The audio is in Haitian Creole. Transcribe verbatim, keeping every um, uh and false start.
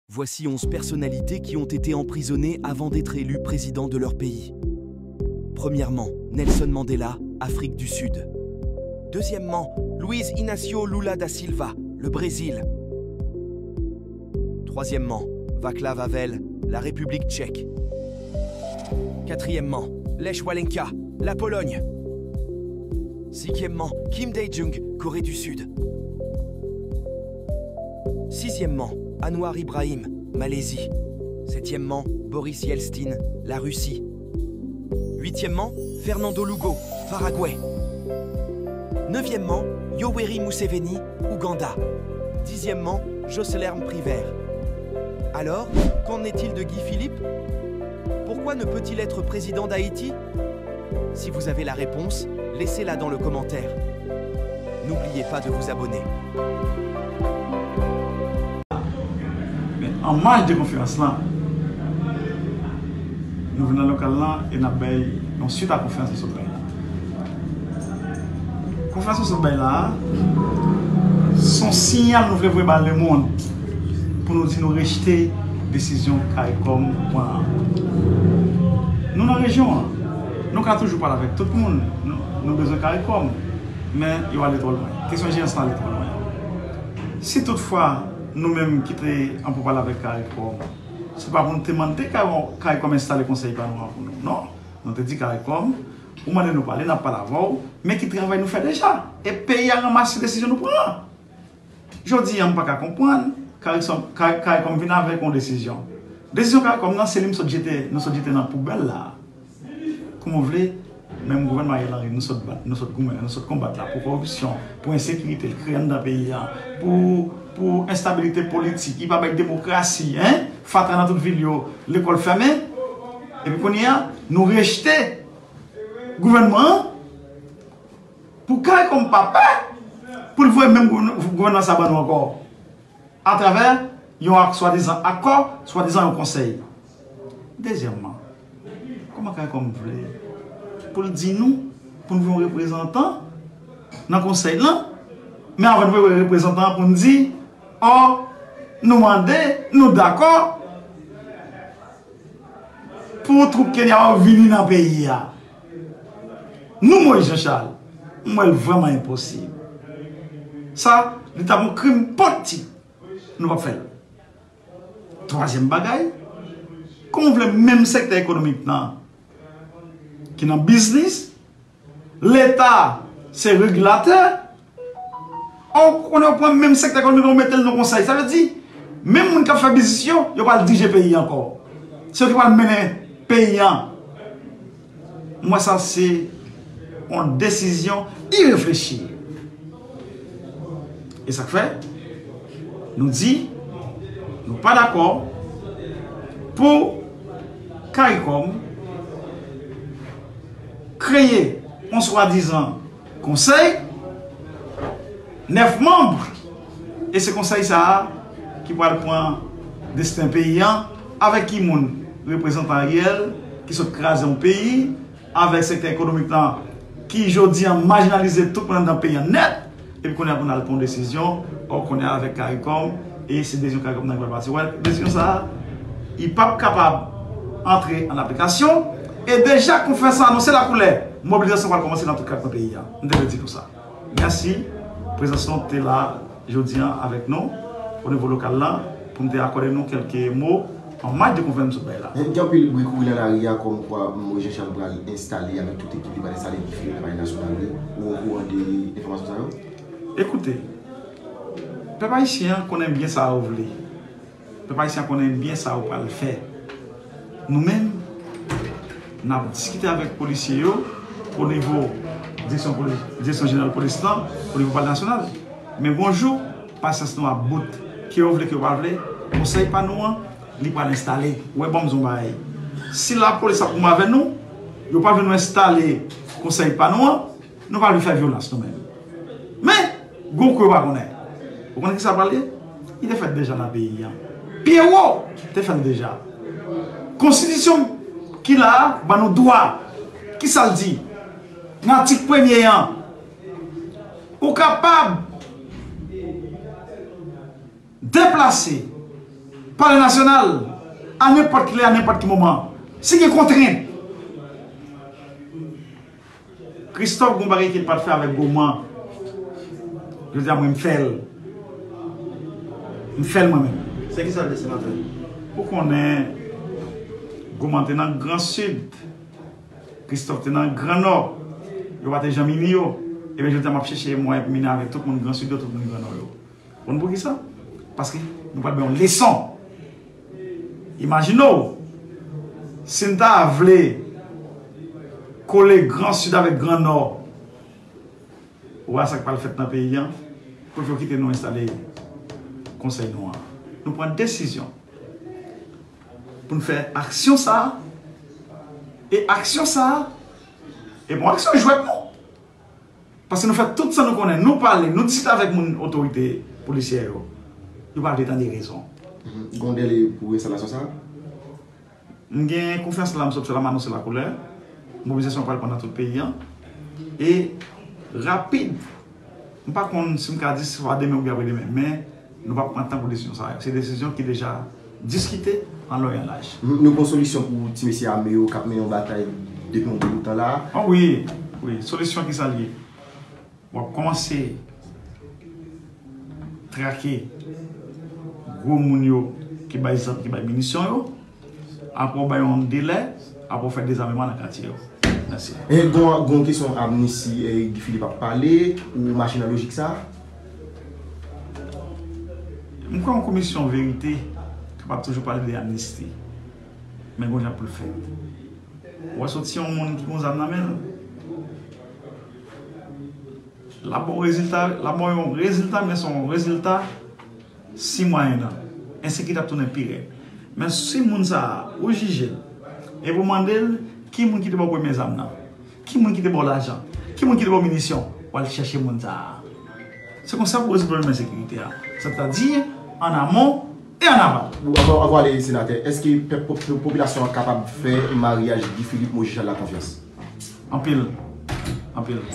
Voici onze personnalités qui ont été emprisonnées avant d'être élues président de leur pays. Premièrement, Nelson Mandela, Afrique du Sud. Deuxièmement, Luiz Inácio Lula da Silva, le Brésil. Troisièmement, Václav Havel, la République tchèque. Quatrièmement, Lech Walesa, la Pologne. Cinquièmement, Kim Dae-jung, Corée du Sud. Sixièmement, Anwar Ibrahim, Malaisie. Septièmement, Boris Yeltsin, la Russie. Huitièmement, Fernando Lugo, Paraguay. Neuvièmement, Yoweri Museveni, Ouganda. Dixièmement, Jocelerme Privert. Alors, qu'en est-il de Guy Philippe ? Pourquoi ne peut-il être président d'Haïti ? Si vous avez la réponse, laissez-la dans le commentaire. N'oubliez pas de vous abonner. Men an maj de konferans lan, nou vin nan lokal lan e n ap bay yon swit a konferans nou sot bay la. Konferans nou sot bay la a, se yon siyal nou vle voye ba lemonn pou nou di nou rejte desizyon CARICOM pran an. Nou nan rejyon an, nou ka toujou pale avèk tout moun, nou, nou bezwen CARICOM, men yo ale twò lwen. Kesyon ijeyans lan ale twò lwen. Si toutfwa nou menm ki te an pou pale avèk CARICOM, se pa pou nou te mande CARICOM enstale konsèy pa nou an pou nou. Non, nou te di CARICOM, ou mande nou pale, n ap pale avè w, men ki travay nou fè deja? E peyi a ranmase desizyon nou pran an. Jodi a, m pa ka konprann, CARICOM, CARICOM vin avèk yon desizyon. Desizyon CARICOM nan, se li m sot jete, nou sot jete nan poubèl la a. Kòman w vle, menm gouvènman Ariel Henry, nou sot bat, nou sot goumen, nou sot konbat la pou koripsyon, pou ensekirite l kreye anndan peyi a, pou, pou enstabilite politik, li pa bay demokrasi, en, fatra nan tout vil yo, lekòl fèmen. Epi kounye a, nou rejte gouvènman an pou CARICOM pa pè pou l voye menm gouvèn-, gouvènman sa ban nou ankò. Atravè yon ak-, swadizan akò, swadizan yon konsèy. Dezyèmman, kòman CARICOM vle pou l di nou, pou n voye yon reprezantan nan konsèy lan, men anvan n voye reprezantan an pou n di, ò, nou mande, nou dakò pou twoup Kenya yo vini nan peyi a. Nou, Moïse Jean Charles, m wè l vrèman enposib. Sa, li t ap yon krim politik. Nou p ap fè l. Twazyèm bagay, kòman w vle menm sektè ekonomik lan ki nan biznis, Leta se regilatè, ou konnen w pran menm sektè ekonomik lan, ou mete l nan konsèy. Sa vle di, menm moun k ap fè biznis yo, yo pral dirije peyi a ankò. Se yo ki pral mennen peyi a. M wè sa se yon desizyon ireflechi. E sa k fè, nou di, nou pa dakò pou CARICOM kreye yon swadizan konsèy, nèf manm, e se konsèy sa a ki pral pran desten peyi a, avèk ki moun? Reprezantan Ariel, ki sot kraze yon peyi, avèk sektè ekonomik lan, ki jodi a majinalize tout moun anndan peyi a nèt, epi kounye a pou n al pran yon desizyon, ò, kounye a avèk CARICOM, e se desizyon CARICOM nan ki pral pati. Wè, desizyon sa a, li p ap kapab antre an aplikasyon, e deja konferans lan anonse lakoulè, mobilizasyon pral kòmanse nan tout kat kwen peyi a. M te vle di nou sa. Mèsi, prezans nou te la jodi a avèk nou, o nivo lokal la, pou n te akòde nou kèlke mo an maj de konferans nou sot bay la. Gen anpil bri kouri nan lari a kòmkwa Moïse Jean Charles pral enstale avèk tout ekip li, pral enstale Guy Philippe nan Palè Nasyonal wi. Ou okouran de enfòmasyon sa yo? Ekoute, pèp ayisyen an konnen byen sa yo vle. Pèp ayisyen an konnen byen sa yo pral fè. Nou menm, n ap diskite avèk polisye yo o nivo direksyon poli-, direksyon jeneral polis lan, o nivo Palè Nasyonal. Men gon jou, pasyans nou ap bout. Ke yo vle, ke yo pa vle, konsèy pa nou an, li pral enstale. Ou wè, ban m di w yon bagay. Si lapolis ap goumen avè nou, yo pa vle nou enstale konsèy pa nou an, nou pa vle fè vyolans nou menm. Men, gon kou yo pa konnen. Ou konnen ki sa pral ye? Li te fèt deja nan peyi a. Pyewo te fè l deja. Konstitisyon ki la a ban nou dwa. Ki sa l di? Nan atik premye an, ou kapab deplase Palè Nasyonal, a nenpòt ki lè, a nenpòt ki moman. Si gen kontrent, Christophe gen yon bagay ke l pa t fè avèk Goman. Jodi a, mwen, m fè l. M fè l mwen menm. Se ki sa l ye, senatè? Ou konnen, Goman te nan Gran Sid, Christophe te nan Gran Nò. Yo pa te janm ini yo. Ebyen, jodi a, m ap chèche mwayen pou m ini avèk tout moun Gran Sid yo, tout moun Gran Nò yo. Konn poukisa? Paske nou pral bay yon leson. Imajine w, si n ta vle kole Gran Sid avèk Gran Nò, ou wè sa k pral fèt nan peyi a, kote yo kite nou enstale konsèy nou an. Nou pran desizyon pou n fè aksyon sa a, e aksyon sa a, e pa yon aksyon jwèt non. Paske nou fè tout sa nou konnen, nou pale, nou diskite avèk moun otorite polisyè yo. Yo pa vle tande rezon. Mhm. Gon dèle pou enstalasyon sa a? M gen konfyans la, m sot fè la, m anonse la koulè. Mobilizasyon pral pran nan tout peyi an. E rapid. M pa konn si m ka di se swa demen oubyen apre demen, men nou p ap pran tan pou desizyon sa yo. Se desizyon ki deja diskite an lon e an laj. Nou, nou gon solisyon pou ti mesye ame yo k ap mennen yon batay depi yon bout tan la. Ah wi, wi. Solisyon ki sa l ye? W ap kòmanse trake gwo moun yo ki bay zam, ki bay minisyon yo. Apre w bay yon delè, apre w fè dezameman nan katye yo. Mèsi. E gon, gon kesyon amnisti, e Guy Philippe ap pale, ou mache nan lojik sa? M kwè yon komisyon verite kapab toujou pale de amnisti. Men gon jan pou l fèt. W ap soti yon moun ki gon zam nan men l. L ap ba w rezilta, l ap ba w yon rezilta, men se yon rezilta si mwayen nan. Ensekirite ap tounen pi rèd. Men si moun sa a, ou jije l, epi w mande l, ki moun ki te ba w premye zam nan? Ki moun ki te ba w lajan? Ki moun ki te ba w minisyon? W al chèche moun sa a. Se konsa pou w rezoud pwoblèm ensekirite a. Sètadi, an amon e an aval. Bon, avan, avan ale, senatè, èske pèp, pop-, popilasyon an kapab fè maryaj Guy Philippe Moïse Jean la konfyans? Anpil. Anpil.